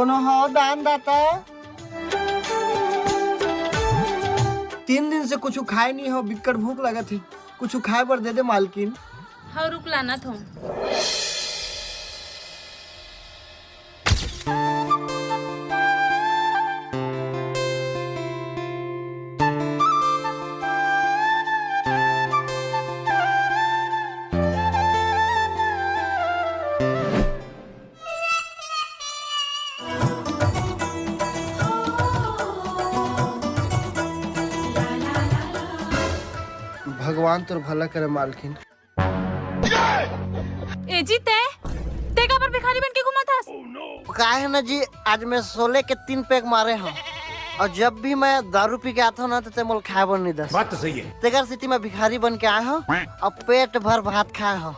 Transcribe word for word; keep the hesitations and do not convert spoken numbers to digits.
कोनो हो दान दाता? तीन दिन से कुछु खाए नहीं हो, बिक्कट भूख लगत हे, कुछु खाए बर दे दे मालकिन। हाँ, रुक, लानत हूँ। भगवान तोर भला करे मालकिन। ए जी, ते ते काबर भिखारी बन के घूमत हस? का हे ना जी, आज मैं सोले के तीन पैक मारे हूँ, और जब भी मैं दारू पी के आता हूँ ना, तो ते मोल खाए बर नहीं दस। बात तो सही है। तेकर सेती मैं भिखारी बन के आए हूँ और पेट भर भात खाए हूँ।